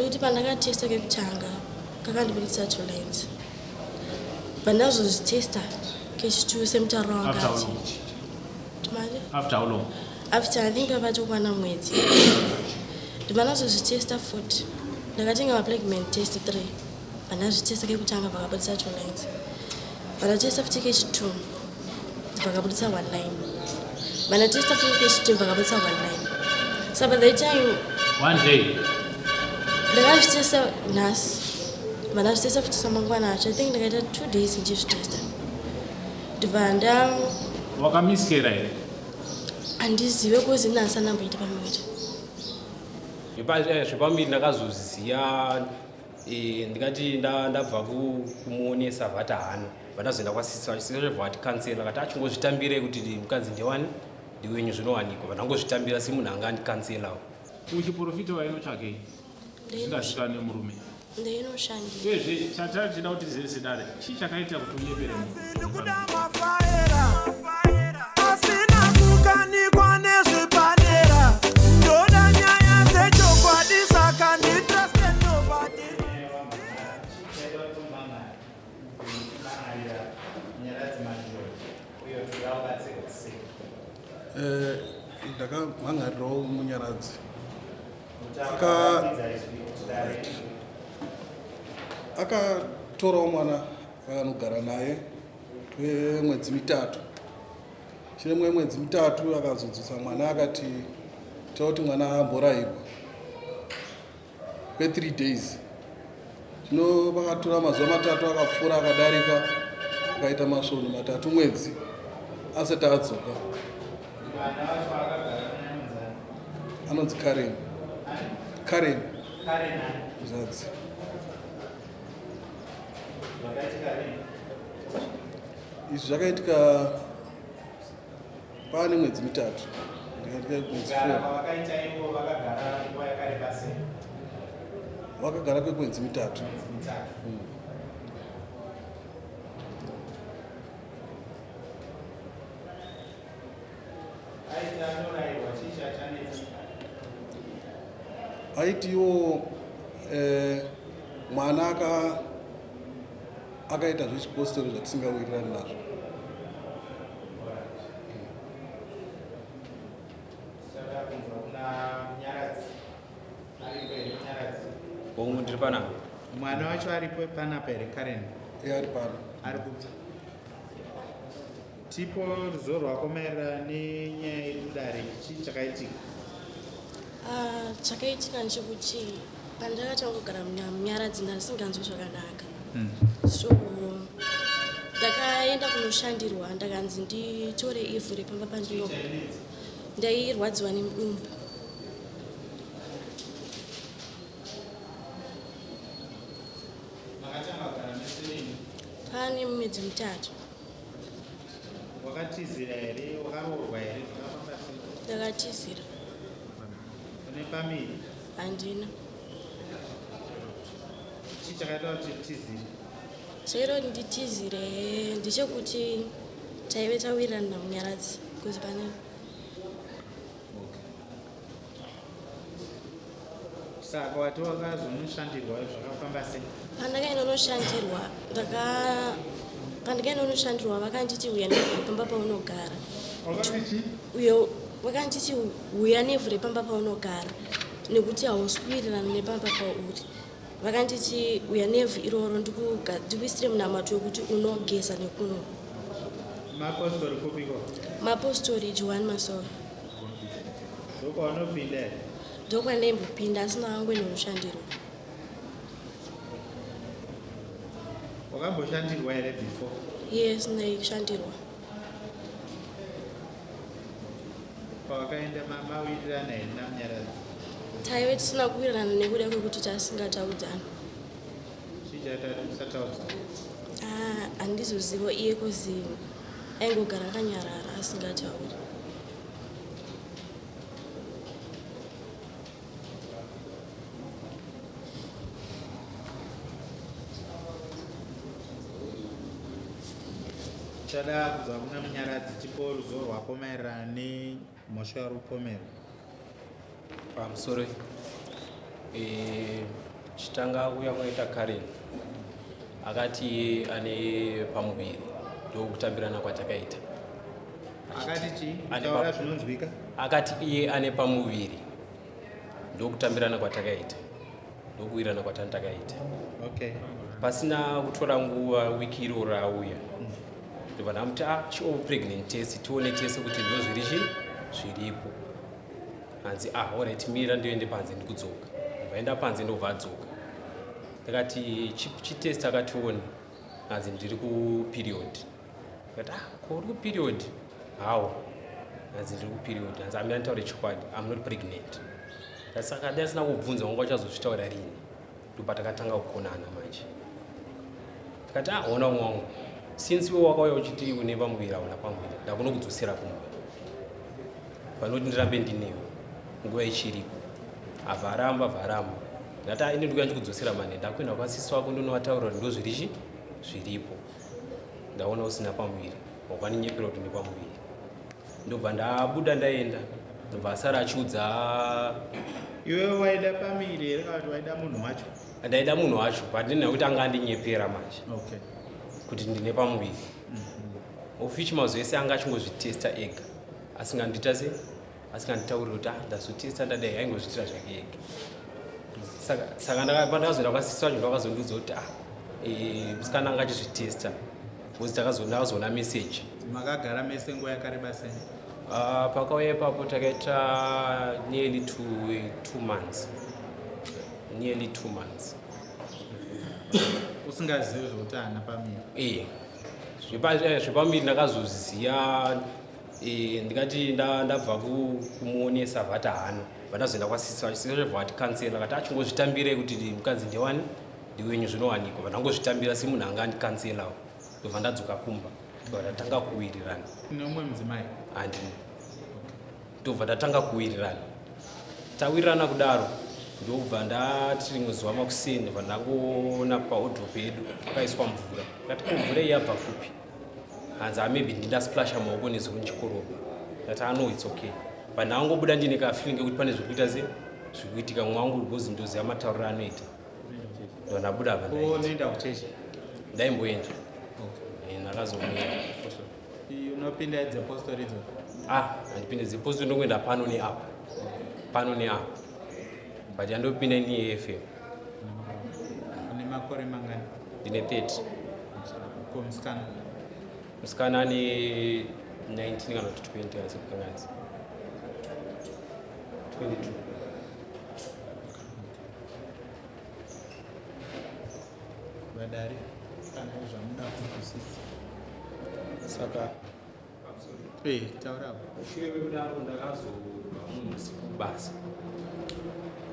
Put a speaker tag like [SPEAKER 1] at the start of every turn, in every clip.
[SPEAKER 1] Ndechekuti pandakatesta kekutanga kakandibuditsa two lines. Pandazozvitesta kechitu semutauro
[SPEAKER 2] After how
[SPEAKER 1] wangati.
[SPEAKER 2] long?
[SPEAKER 1] Manje?
[SPEAKER 2] After how long?
[SPEAKER 1] After I think pavatokwana mwedzi. Ndopandazozvitesta futi. Ndakatenga maplagment test 3. Pandazvitesta kekutanga pakabuditsa two lines. Pandatesta futi kechitu pakabuditsa one line. Pandatesta futi kechitu pakabuditsa one line. So by the time
[SPEAKER 2] One day.
[SPEAKER 1] Ndakazvitesta nhasi vandazvitesta futi samangwana acho i think ndakaita 2 days ndichizvitesta ndibva nda
[SPEAKER 2] Wakamiskera here?
[SPEAKER 1] Handizive kuzi nhasi andamboita pamuviri.
[SPEAKER 3] Zvepamuviri ndakazozviziva ndikati ndabva kumuonesa vati hana vandazoenda kwasisi vacho. Sisi vacho vati kansela kati achingozvitambire kuti mukadzi ndewani ndewenyu zvinowanikwa. Vandangozvitambira semunhu anga andikanselawo.
[SPEAKER 2] Uchiprofita wainotsvakei? Zvingazikanwe nemurume.
[SPEAKER 1] Ndainoshandira.
[SPEAKER 2] Uyezve chatanga tichida kuti tizive sedare, chii chakaita kuti unyepere munhu?
[SPEAKER 4] Kuda mafaera asina kukanikwa nezvepadera, ndoda nyaya dzechokwadi, saka nditrust nobody.
[SPEAKER 5] Chaida kutomangara kumangarira Munyaradzi Manjoro uyo toda kubatsirwa sei?
[SPEAKER 6] Ndakamhangarirawo Munyaradzi.
[SPEAKER 5] Mutaura izwi kuti dare.
[SPEAKER 6] Akatorawo mwana akanogara naye kwemwedzi 3. Chine mumwe mwedzi 3 akazodzosa mwana, akati takuti mwana amborayirwa kwe3 days. Zvino vakatora mazuva 3 akapfuura, akadarika, akaita masvondo 3, mwedzi asati adzoka.
[SPEAKER 5] Mwana wacho akagara naanonzani?
[SPEAKER 6] Anonzi Karen. Karen.
[SPEAKER 5] Karen ani?
[SPEAKER 6] Muzadzi.
[SPEAKER 5] Zvakaitika rini?
[SPEAKER 6] Izvi zvakaitika paane mwedzi 3, ndikatika mwedzi
[SPEAKER 5] Kugara
[SPEAKER 6] 4.
[SPEAKER 5] kwavakaita ivo, vakagara nguva yakareba sei?
[SPEAKER 6] Vakagara kwemwedzi 3.
[SPEAKER 5] Mwedzi 3. Aiti anorayirwa, chii chachanetsa?
[SPEAKER 6] Aitiwo mwana akaita zvechipostori zvatisingawirirani nazvo.
[SPEAKER 5] Alright. Tichada kunzwa kuna Munyaradzi. Aripo here Munyaradzi?
[SPEAKER 3] Hongu, ndiri panapa.
[SPEAKER 5] Mwana wacho aripo panapa here, Karen?
[SPEAKER 6] Iye ari pano.
[SPEAKER 5] Ari kupi? Tipo ruzivo rwako maererano nenyaya iri mudare, chii chakaitika?
[SPEAKER 1] Ah, chakaitika ndechekuti pandakatanga kugara Munyaradzi ndasinganzwi zvakanaka, so ndakaenda kunoshandirwa, ndakanzi nditore ivhu repamba pandino. Ndairwadziwa nemudumbu.
[SPEAKER 5] Makatanga kugara mese rini?
[SPEAKER 1] Pane mwedzi 3.
[SPEAKER 5] Wakatizira here? Wakaroorwa here? Zvakafamba sei?
[SPEAKER 1] Ndakatizira.
[SPEAKER 5] Une pamiri?
[SPEAKER 1] Handina.
[SPEAKER 5] Chii chakaita kuti tizire?
[SPEAKER 1] Chairo nditizire ndechekuti taive tawirirana naMunyaradzi kuzi pane
[SPEAKER 5] Okay. Saka wati wakazonoshandirwa, zvakafamba sei?
[SPEAKER 1] Pandakaenda unoshandirwa, pandakaenda unoshandirwa vakanditi uya nevhu repamba paunogara.
[SPEAKER 5] Wakati?
[SPEAKER 1] Uyo vakanditi uya nevhu repamba paunogara nekuti hausi kuwirirana nepamba pauri. Vakanditi uya nevhu iroro ndikuisire munamato wekuti unogeza nekuno.
[SPEAKER 5] Mapostori kupiko?
[SPEAKER 1] Mapostori Johani Masoro.
[SPEAKER 5] Ndokwaunopinda here?
[SPEAKER 1] Ndokwandaimbopinda asi ndakangoenda unoshandirwa.
[SPEAKER 5] Wakamboshandirwa here before?
[SPEAKER 1] Yes, ndaishandirwa.
[SPEAKER 5] Pawakaenda mawirirana here naMunyaradzi?
[SPEAKER 1] Taive tisina kuwirirana nekuda kwekuti tasingataudzana.
[SPEAKER 5] Chii chaita kusataudzana?
[SPEAKER 1] Ah, handizozivo iye kuzi aingogara akanyarara asingatauri.
[SPEAKER 5] Chada kubva kuna Munyaradzi, tipo ruzivo rwako maererano nemhosva yauri kupomerwa.
[SPEAKER 3] Pamusoro. Chitanga kuuya kwaita Karen akati iye ane pamuviri ndokutambirana kwatakaita.
[SPEAKER 5] Akati chii? Taura zvinonzwika.
[SPEAKER 3] Akati iye ane pamuviri ndokutambirana kwatakaita ndokuwirana kwatani takaita.
[SPEAKER 5] Okay.
[SPEAKER 3] Pasina kutora nguva wiki iro rauya ndobva ndamuti ah chio pregnant test tione tese kuti ndozviri chi zviripo. Hanzi ah alright mira ndoende panze ndikudzoka. Ndobva panze ndobva adzoka. Ndakati chitest akatione hanzi ndiri kuperiod. Ndikati ah ko uri kuperiod? How? Hanzi ndiri kuperiod. Hanzi amira nditaure chokwadi I'm not pregnant. Saka dai asina kubvunza wanga uchazozvitaura rini? Ndopatakatanga kukonana manje. Ndikati ah ona umwe wangu since iwe wakauya uchiti une pamuviri hauna pamuviri ndakunokudzosera kumba panoti ndirambe ndinewe nguva ichiripo. Abva aramba abva aramba. Ndikati ah ini ndikuya ndikudzosera mane ndakuenda kwasisi wako ndonovataurira kuti ndozviri chi zviripo. Ndaona usina pamuviri wakaninyepera kuti une pamuviri. Ndobva ndabuda ndaenda ndobva asara achiudza.
[SPEAKER 5] Iwewe waida pamuviri here kana kuti waida munhu wacho?
[SPEAKER 3] Ndaida munhu wacho but ndine kuti anga andinyepera manje.
[SPEAKER 5] Okay.
[SPEAKER 3] Kuti ndine pamuviri. Of which mazuva ese anga achingozvitesta ega. Asingandiita se asinganditauriri kuti ah ndazotesta ndadai aingozviitira zvake ega. Saka pandakazoenda kwasisi wacho ndakazondiudza kuti ah musikana anga achizvitesta. Because ndakazoona message.
[SPEAKER 5] Makagara mese nguva yakareba sei?
[SPEAKER 3] Pakauya ipapo takaita nearly two months. Nearly 2 months.
[SPEAKER 5] Usingazivi zvekuti haana pamuviri?
[SPEAKER 3] Eh. Zvepamuviri ndakazozviziva ndikati ndabva kumuonesa vati haana. Vandazoenda kwasisi vacho sisi vacho vati kansela vakati achingozvitambire kuti mukadzi ndewani ndiwenyu zvinowanikwa. Vandangozvitambira semunhu anga andikanselawo. Ndobva ndadzoka kumba. Ndobva ndatanga kuwirirana.
[SPEAKER 5] Neumwe mudzimai?
[SPEAKER 3] Handina. Ndobva ndatanga kuwirirana. Tawirirana kudaro ndobva ndati rimwe zuva makuseni ndobva ndangoona paodrop yedu pakaiswa mvura. Ndikati ko mvura iyi yabva kupi? Hanzi ah maybe ndindasplasha maoko nezuro ndichikorobha. Ndati ah no it's okay. But ndangobuda ndine kafeeling kekuti pane zviri kuita se zviri kuitika mumwe wangu because ndoziva matauriro anoita. Ndobva ndabuda apa ndaenda.
[SPEAKER 5] Unoenda kuchechi?
[SPEAKER 3] Ndaimboenda. Okay. Ndakazomuenda.
[SPEAKER 5] Unopinda dzepostori idzo?
[SPEAKER 3] Ah, handipinde dzepostori ndongoenda pano neapo. Pano neapo. But yandopinda ini AFM.
[SPEAKER 5] Une makore mangani?
[SPEAKER 3] Ndine 30.
[SPEAKER 5] Ko musikana?
[SPEAKER 3] Musikana ane 19 kana kuti 20 kana sekukanganisa. 22.
[SPEAKER 5] Vadare kana zvamuda kunzwisisa.
[SPEAKER 6] Saka
[SPEAKER 5] taura.
[SPEAKER 3] Mushure mekudaro ndakazobva musi kubasa.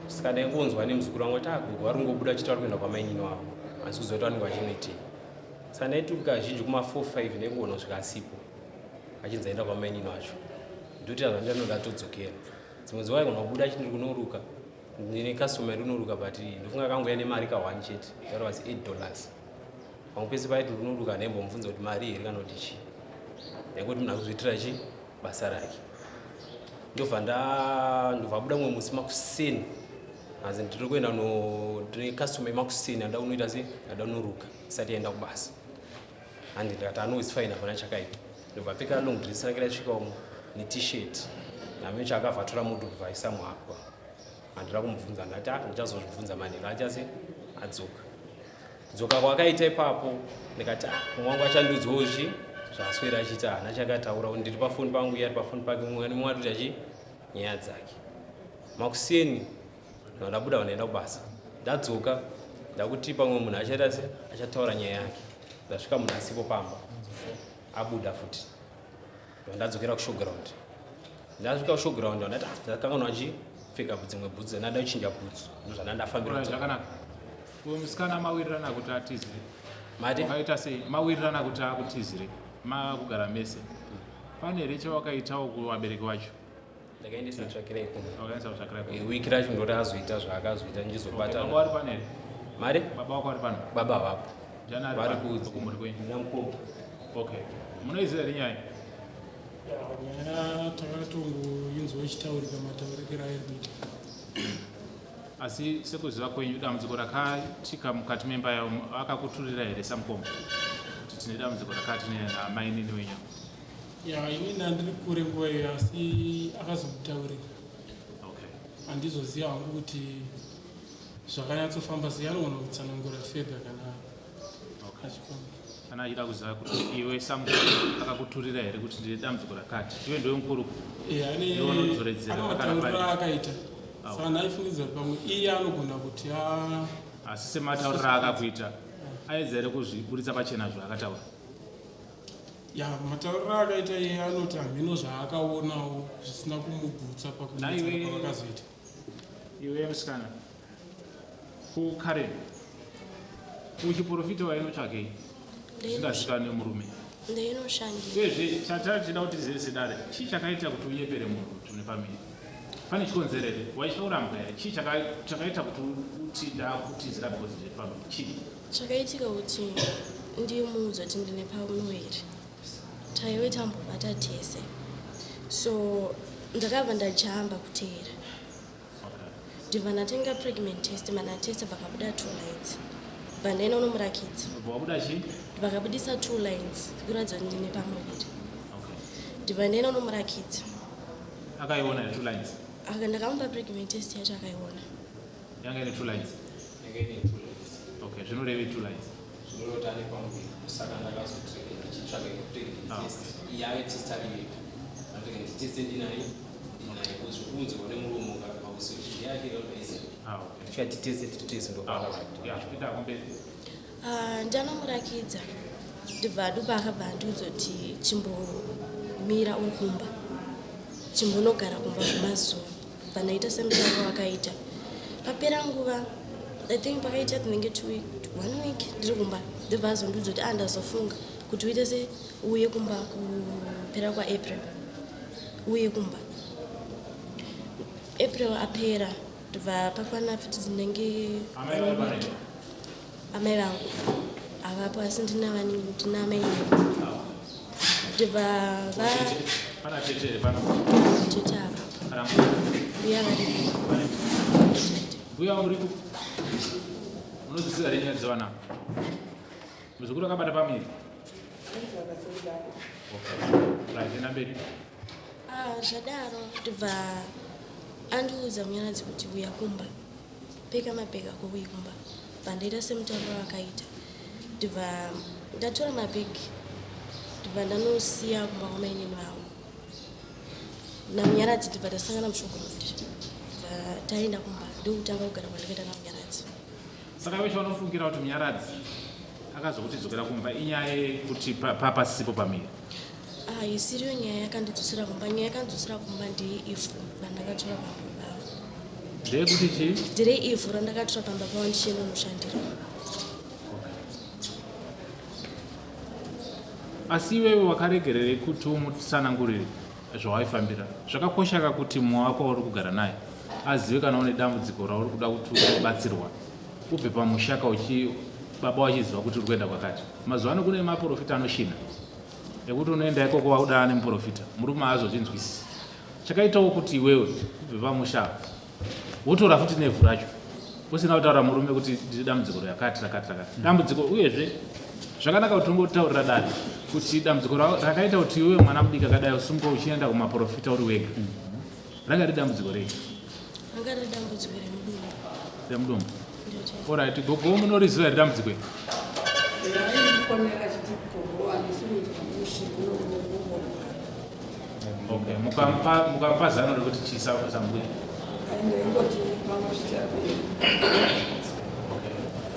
[SPEAKER 3] Saka ndaingonzwa nemuzukuru wangu kuti agogo vari kungobuda achiti vari kuenda kwamainini wavo. Asi kuziva kuti vanenge vachinoitei. Saka ndaituka kazhinji kuma 4 5 ndaingoona kusvika asipo. Achinzi aenda kwamainini wacho. Ndoti zvandinoda atodzokera. Dzimwe zuva aigona kubuda achiti ndiri kunoruka. Ndine customer iri kunoruka but ndofunga akangouya nemari ka one chete. That was $8. Pamwe pese paiti ndinoruka ndaimbomubvunza kuti mari here kana kuti chii. Ndaingoti munhu akuzviitira chi basa rake. Ndobva ndobva abuda mumwe musi makuseni. Hanzi ndiri kuenda ndine customer yemakuseni anoda kunoita sei anoda kunoruka isati yaenda kubasa. Handi ndikati ano it's fine hapana chakaipa. Ndobva apfeka long dress rake rasvika umo ne-t-shirt. Name chaakabva atora moto kubva aisa muhapwa. Handina kumubvunza ndati ah ndichazozvibvunza manheru achase adzoka. Kudzoka kwakaita ipapo ndikati ah mumwe wangu achandiudzawo zvi zvaaswera achiita haana chakataura ndiri pafoni pangu iye ari pafoni pake mumwe nemumwe atoita chi nyaya dzake. Makuseni ndabuda vandaenda kubasa. Ndadzoka ndakuti pamwe munhu achaita se achataura nyaya yake. Ndasvika munhu asipo pamba abuda futi. Ndadzokera kushowground. Ndasvika kushowground ndati ah ndakanganwa chi pfeka dzimwe bhutsu ndada kuchinja bhutsu ndozvanda ndafambira.
[SPEAKER 2] Zvakanaka. Uyo musikana mawirirana kuti atizire.
[SPEAKER 3] Mati?
[SPEAKER 2] Wakaita sei? Mawirirana kuti akutizire. Makugara mese. Pane here chawakaitawo kuvabereki vacho?
[SPEAKER 3] Ndakaendesa tsvakirai kuno.
[SPEAKER 2] Wakaendesa kutsvakirai kuno.
[SPEAKER 3] Wiki racho ndo raazoita zvaakazoita ndichizobata.
[SPEAKER 2] Baba vari pano here?
[SPEAKER 3] Mari?
[SPEAKER 2] Baba wako vari pano?
[SPEAKER 3] Baba vapo.
[SPEAKER 2] Jana ari
[SPEAKER 3] Vari
[SPEAKER 2] pano?
[SPEAKER 3] kudzi.
[SPEAKER 2] Kumhuri kwenyu.
[SPEAKER 3] Namukoma.
[SPEAKER 2] Okay. Munoiziva here nyaya?
[SPEAKER 7] Nyaya takatongoinzwa ichitaurika mataurikiro airi kuita.
[SPEAKER 2] Asi sekuziva kwenyu dambudziko rakaitika mukati memba yavo akakuturira here samukoma kuti tine dambudziko rakati namainini wenyu?
[SPEAKER 7] Ya, inini handiri kure nguva iyo, asi akazomutaurira.
[SPEAKER 2] Okay.
[SPEAKER 7] Handizoziva hangu kuti zvakanyatsofamba sei, anogona kutsanangura further kana achikona.
[SPEAKER 2] Kana achida kuziva kuti iwe samukoma akakuturira here kuti ndine dambudziko rakati, iwe ndiwe mukuru.
[SPEAKER 7] Eh,
[SPEAKER 2] Ndiwe unodzoredzera
[SPEAKER 7] ane
[SPEAKER 2] kana
[SPEAKER 7] matauriro
[SPEAKER 2] pari.
[SPEAKER 7] aakaita, saka ndaifungidzira kuti pamwe iye anogona kuti a
[SPEAKER 2] Asi sematauriro aakakuita, aedza here kuzviburitsa pachena zvaakataura?
[SPEAKER 7] Ya, matauriro akaita iye anoti hamhino zvaakaonawo zvisina kumugutsa pakunetsana kwavakazoita.
[SPEAKER 2] Iwe musikana, kuKaren kuchiprofita wainotsvakei zvisingazikanwe nemurume?
[SPEAKER 1] Ndeinoshandira.
[SPEAKER 2] Uyezve chatari tichida kuti tizive sedare, chii chakaita kuti unyepere munhu kuti une pamiri? Pane chikonzero here? Waitya kurambwa here? Chii chakaita kuti uti ndakutizira because ndine pamiri? Chii?
[SPEAKER 1] Chakaitika kuti ndimuudza kuti ndine pamuviri, taive tambobata tese, so ndakabva ndajamba kuteera. Ndibva ndatenga pregnant test, manatesta, vakabuda two lines, bva ndaenda unomurakidza.
[SPEAKER 2] Ubva wabuda chii?
[SPEAKER 1] Vakabudisa two lines kuratidza kuti ndine pamuviri. Ndibva ndaenda unomurakidza.
[SPEAKER 2] Akaiona here two lines?
[SPEAKER 1] Aka ndakamupa pregnant test yacho, akaiona.
[SPEAKER 2] Yanga ine two lines?
[SPEAKER 3] Yanga ine two lines.
[SPEAKER 2] Okay, zvinoreve two lines?
[SPEAKER 3] Zvinoreva ane pamuviri, saka ndakazoti ndichitsvaga pregnant test yave test ari yega, ndotega nditeste ndinaye ndinaye kuzvikunzwa nemuromo pausi kuti ndeyake kaisi.
[SPEAKER 2] Ah, okay.
[SPEAKER 3] Tichati tese tiri tese.
[SPEAKER 2] Ah, ya, ita kumberi.
[SPEAKER 1] Ah, ndanomurakidza, ndibva adupa, akabva andiudza kuti chimbomira uri kumba, chimbonogara kumba zvemazuva. Bva ndaita semutauro wakaita. Papera nguva, I think pakaita tinenge 2 week, one week ndiri kumba, ndibva azondiudza kuti ah, ndazofunga kuti uite se uuye kumba kupera kwaApril, uye kumba April apera. Ndibva pakwana futi dzinenge
[SPEAKER 2] Amai vari
[SPEAKER 1] one week.
[SPEAKER 2] pano?
[SPEAKER 1] Amai vangu havapo, asi ndina ndina amai. Ndibva va
[SPEAKER 2] Pana tete here pano?
[SPEAKER 1] Tete havapo.
[SPEAKER 2] Kana mbuya?
[SPEAKER 1] Mbuya varipo.
[SPEAKER 2] Mbuya muripo? Munodzidzisa here nyaya dzevana? Muzukuru akabata pamiri. Okay, right, enda mberi.
[SPEAKER 1] Ah, zvadaro ndibva andiudza Munyaradzi kuti uya kumba, peka mabhegi ako uye kumba. Bva ndaita semutauro wakaita, ndibva ndatora mabhegi, ndibva ndanosiya kumba kwamainini vangu naMunyaradzi. Ndibva tasangana muShowground, ndibva taenda kumba, ndokutanga kugara kwandakaita naMunyaradzi.
[SPEAKER 2] Saka iwe chaunofungira kuti Munyaradzi akazokuti dzokera kumba inyaya yekuti pasipo pamiri?
[SPEAKER 1] Ah, isiriyo nyaya yakandidzosera kumba. Nyaya yakandidzosera kumba ndeyeivhu randakatora pamba pavo.
[SPEAKER 2] Ndeyekuti chii?
[SPEAKER 1] Ndere ivhu randakatora pamba pavo ndichienda unoshandira.
[SPEAKER 2] Asi iwewe wakaregererei kuti umutsanangurire zvawaifambira? Zvakakosha kakuti mumwe wako wauri kugara naye azive kana une dambudziko rauri kuda kuti ubatsirwa, ubve pamushaka uchi baba wachiziva kuti uri kuenda kwakati. Mazuva ano kune maprofita anoshina ekuti unoenda ikoko waudana nemuprofita, murume haazozvinzwisisi. Chakaitawo kuti iwewe ubve pamusha apa, wotora futi nevhu racho usina kutaura murume kuti ndine dambudziko rakati rakati rakati, dambudziko. Uyezve zvakanaka kuti ungotaurira dare kuti dambudziko rakaita kuti iwewe mwana mudiki akadai usumuka uchienda kumaprofita uri wega ranga riri dambudziko rei?
[SPEAKER 1] Ranga riri dambudziko remudumbu.
[SPEAKER 2] Remudumbu.
[SPEAKER 1] Ndio.
[SPEAKER 2] Alright, gogo, munoriziva here dambudziko iri?
[SPEAKER 8] Aindifonera achiti, "Gogo, handisi kunzwa mushe."
[SPEAKER 2] Okay, mukamupa zano rekuti chii sambuya?
[SPEAKER 8] Ndaingoti pamwe zvichapera.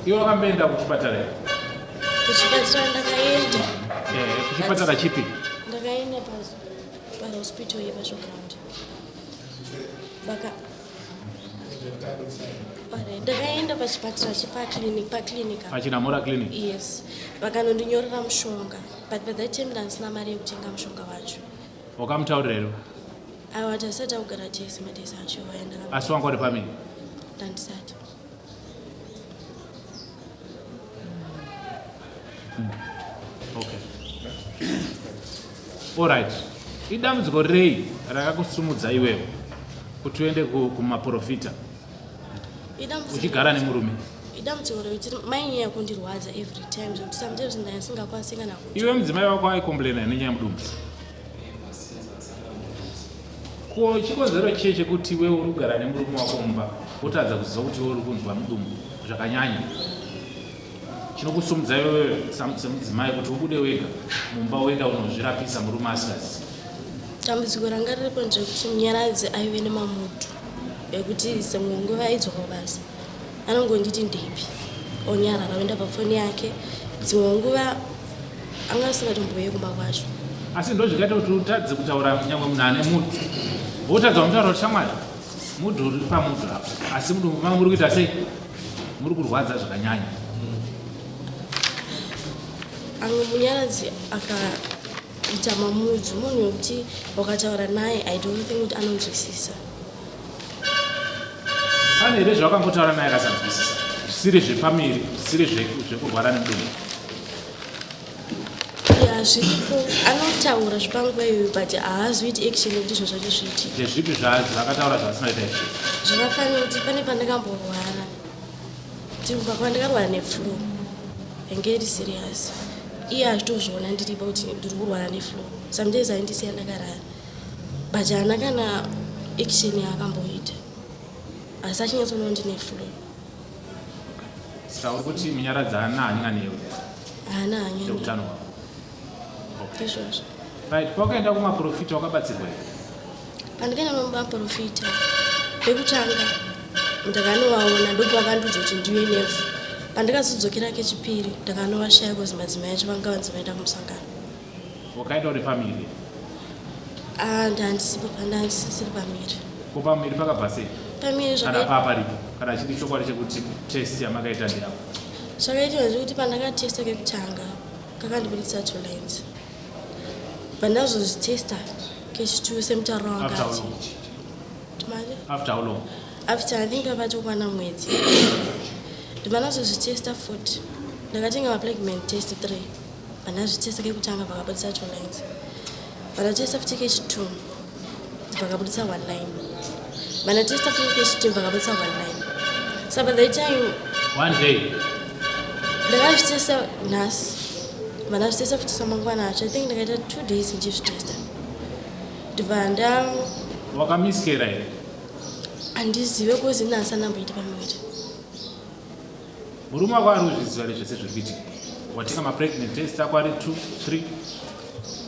[SPEAKER 2] Iwe wakamboenda kuchipatara here?
[SPEAKER 1] Kuchipatara ndakaenda.
[SPEAKER 2] Eh, kuchipatara chipi?
[SPEAKER 1] Ndakaenda pahospital yepaShowground. Vaka Alright, ndakaenda pachipatara chepaclinic, paclinic apa.
[SPEAKER 2] PaChinamora Clinic?
[SPEAKER 1] Yes, vakanondinyorera mushonga, but by that time ndandisina mari yekutenga mushonga wacho.
[SPEAKER 2] Wakamutaurira here?
[SPEAKER 1] Aiwa, tasati takugara tese madhesi acho vaenda.
[SPEAKER 2] Asi wanga uri pamiri?
[SPEAKER 1] Ndandisati.
[SPEAKER 2] Okay, alright, idambudziko rei rakakusumudza iwewe kuti uende kumaprofita? Uchigara nemurume.
[SPEAKER 1] Idambudziko rekuti mainyanya kundirwadza every time zvekuti sometimes ndandisingakwanisi kana
[SPEAKER 2] kuti. Iwe mudzimai wako aicomplaina nenyaya yemudumbu. Ko chikonzero chii chekuti iwe uri kugara nemurume wako mumba wotadza kuziva kuti iwe uri kunzwa mudumbu zvakanyanya? Chinokusumudza iwewe semudzimai kuti ubude wega mumba woenda unozvirapisa murume asingazivi.
[SPEAKER 1] Dambudziko ranga riripo nderekuti Munyaradzi aive nemamudu ekuti semwe nguva aidzoka kubasa anongonditi ndepi onyarara oenda pafoni yake dzimwe nguva anga asingatombouye kumba kwacho.
[SPEAKER 2] Asi ndozvikaita kuti utadze kutaura nyangwe munhu ane mudhu wotadza kumutaura kuti shamwari mudhu uri pamudhu apo asi mudumbu mangu muri kuita sei muri kurwadza zvakanyanya.
[SPEAKER 1] Amwe Munyaradzi akaita mamudzu munhu wekuti wakataura naye I don't think kuti anonzwisisa.
[SPEAKER 2] Pane here zvawakambotaura naye akasanzwisisa zvisiri zvepamiri zvisiri zvekurwara nemudumbu?
[SPEAKER 1] Ya zviripo anotaura zvepanguva iyoyo but haazoiti action yekuti zvinhu zvacho zviitike.
[SPEAKER 2] Ndezvipi zvaakataura zvaasina kuita action?
[SPEAKER 1] Zvakafanira kuti pane pandakamborwara kumba ndakarwara neflu yange iri serious iye achitozviona ndiripo kuti ndiri kurwara neflu sometimes aindisiya ndakarara but haana kana action yaakamboita asi achinyatsoona ndine flu.
[SPEAKER 2] Saka uri kuti Munyaradzi haana hanya newe?
[SPEAKER 1] Haana hanya
[SPEAKER 2] neutano hwako.
[SPEAKER 1] Izvozvo.
[SPEAKER 2] Right, pawakaenda kumaprofita wakabatsirwa here?
[SPEAKER 1] Pandikaenda kumaprofita pekutanga ndakanovaona ndopavandiudza kuti ndiwe nevhu. Pandakazodzokera kechipiri ndakanovashaya kozi madzimai acho vanga vanzi vaenda kumusangano.
[SPEAKER 2] Wakaenda uri pamiri?
[SPEAKER 1] Ah, ndandisipo pandandisisiri pamiri.
[SPEAKER 2] Ko pamiri pakabva sei?
[SPEAKER 1] Pamiri
[SPEAKER 2] zvaka Kana paripo kana chiri chokwadi chekuti test yamakaita ndeyako.
[SPEAKER 1] Zvakaitika ndechekuti pandakatesta kekutanga kakandibuditsa two lines. Pandazozvitesta kechitu semutauro
[SPEAKER 2] wanga ati. Timari? After how long?
[SPEAKER 1] After I think avatokwana mwedzi. Ndibva futi. Ndakatenga maplagment test 3. Pandazvitesta kekutanga pakabudisa two lines. Pandatesta futi kechitwo pakabudisa one line. Pandatesta futi kechitwo pakabudisa one line. So by the time
[SPEAKER 2] one day
[SPEAKER 1] ndakazvitesta nhasi vandazvitesta futi samangwana acho i think ndakaita two days ndichizvitesta ndibva nda
[SPEAKER 2] wakamiskera here
[SPEAKER 1] handizive kozi nhasi andamboita pamuviri
[SPEAKER 2] Murume wako ari kuzviziva here zvese zviri kuitika? Watenga mapregnant test ako ari 2, 3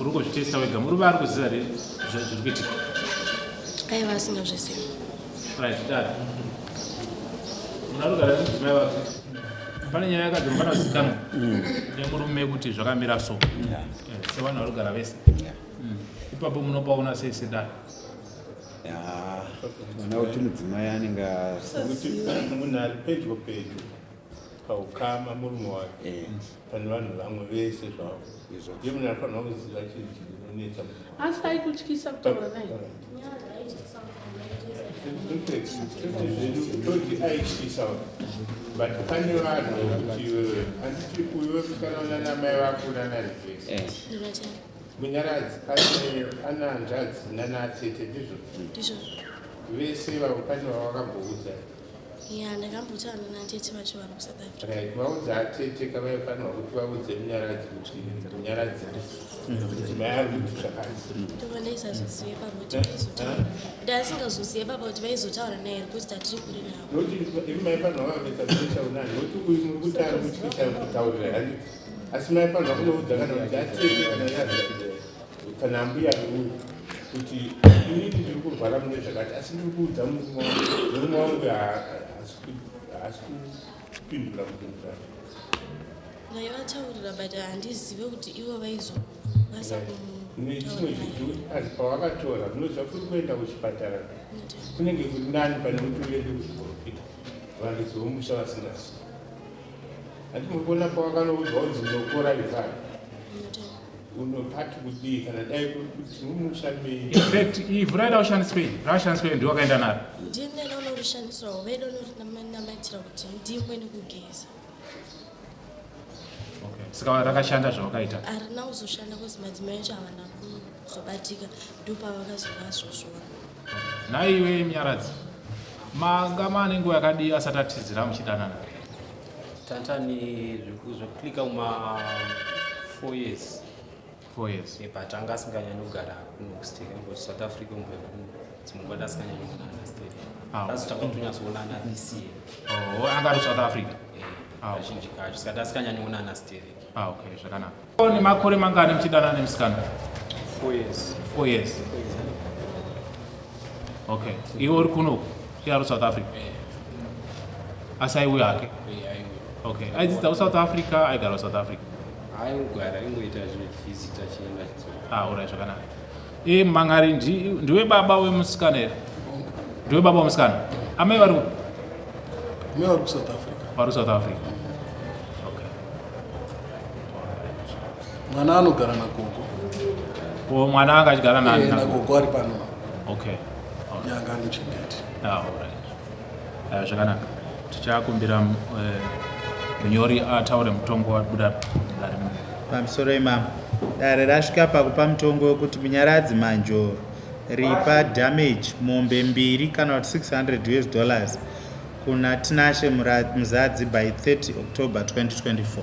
[SPEAKER 2] uri kuzvitesta wega. Murume ari kuziva here zviri kuitika?
[SPEAKER 1] Aiwa asingazvizivi.
[SPEAKER 2] Right, dad. Munhu ari kugara nemudzimai wake. Pane nyaya yakadzi unofana kuzikanwa nemurume kuti zvakamira so. Eh, sevanhu vari kugara vese. Ipapo munopaona sei sedare?
[SPEAKER 5] Ona kuti mudzimai anenge
[SPEAKER 9] kuti munhu ari pedyo pedyo paukama murume wake eh. pane vanhu vamwe vese zvavo ndiye munhu anofanirwa kuziva chinhu chinonetsa
[SPEAKER 8] asi aikutyisa kutaura naye
[SPEAKER 9] toti aityisa but pane vanhu vekuti iwewe handiti uyo kana unana mai vako unana rivhesi eh. Munyaradzi ane ana hanzvadzi nana tete ndizvo?
[SPEAKER 1] Ndizvo.
[SPEAKER 9] Vese ivavo pane vavakamboudza?
[SPEAKER 1] Ya, ndakambotaura nana tete vacho vari kuSouth Africa.
[SPEAKER 9] Right, vaudza atete kavaifanirwa kuti vaudze Munyaradzi kuti Munyaradzi mudzimai ari kuti zvakati.
[SPEAKER 1] Ndobva ndaisazozive baba kuti vaizotaura. Ndasingazozive baba kuti vaizotaura naye here because tatiri kure navo.
[SPEAKER 9] Nokuti imi maifanirwa vameta kuita unani nokuti uyu muri kuti ari kutyisa kutaurira handiti? Asi maifanirwa kunoudza kana kuti atete kana yazvakidai kana ambuya uyu kuti inini ndiri kurwara mune zvakati asi ndiri kuudza murume wangu murume wangu haasi kupindura mubvunzo wake.
[SPEAKER 1] Ndaivataurira but handizive kuti ivo vaizokwanisa
[SPEAKER 9] nechimwe chinhu asi pawakatora munoziva kuri kuenda kuchipatara kunenge kuri nani pane kuti uende kuzviporofita varidzi vomusha vasingazivi Hanti muri kuona pawakanoudzwa kunzi unokora ivhari unopati kudii kana dai kuri kuti mumusha menyu.
[SPEAKER 2] In fact, ivhu raida kushandiswei? Rakashandiswei ndiwe wakaenda naro.
[SPEAKER 1] Ndini ndaida kunorishandisirawo vaida kunorinamatira kuti ndimwe nekugeza.
[SPEAKER 2] Okay. Saka rakashanda zvawakaita?
[SPEAKER 1] Harina kuzoshanda kuzi madzimai acho havana kuzobatika ndopavakazovazvozvona.
[SPEAKER 2] Nhai iwe Munyaradzi. Manga maane nguva yakadii asati atizira muchidanana?
[SPEAKER 3] Tantani zvekuklika kuma 4 years.
[SPEAKER 2] 4 years.
[SPEAKER 3] Eh, but anga asinganyanyi kugara kuno kustay because South Africa umbe dzimwe nguva asinganyanyi kuonana stay.
[SPEAKER 2] Ah.
[SPEAKER 3] Azotanga kutonyatsoonana this year.
[SPEAKER 2] Oh, anga ari South Africa.
[SPEAKER 3] Eh,
[SPEAKER 2] Ah,
[SPEAKER 3] kazhinji kacho saka asinganyanyi kuonana stay.
[SPEAKER 2] Ah, okay, zvakanaka. Nemakore mangani muchidanana nemusikana?
[SPEAKER 3] 4 years.
[SPEAKER 2] 4 years. Okay. Iwe uri kuno iye ari South Africa. Asi aiuya hake.
[SPEAKER 3] Eh, aiuya.
[SPEAKER 2] Okay. Aidzidza kuSouth Africa, aigara kuSouth Africa.
[SPEAKER 3] Aingogara aingoita zvevisit achienda achidzoka.
[SPEAKER 2] Ah, alright, zvakanaka. E, Mangari ndiwe baba wemusikana here? Ndiwe baba wemusikana? Amai vari kupi?
[SPEAKER 6] Amai vari kuSouth Africa.
[SPEAKER 2] Vari kuSouth Africa. Okay.
[SPEAKER 6] Mwana anogara nagogo.
[SPEAKER 2] O, mwana anga achigara nani?
[SPEAKER 6] Eh, nagogo ari pano.
[SPEAKER 2] Okay.
[SPEAKER 6] Ndiye anga ari muchengeti.
[SPEAKER 2] Ah, alright. Eh, zvakanaka. Tichakumbira munyori ataure mutongo wabuda mudare muno.
[SPEAKER 5] Pamusoro imamo, dare rasvika pakupa mutongo wekuti Munyaradzi Manjoro ripa damage mombe mbiri kana kuti 600 us dollars kuna Tinashe Muzadzi by 30 October 2024.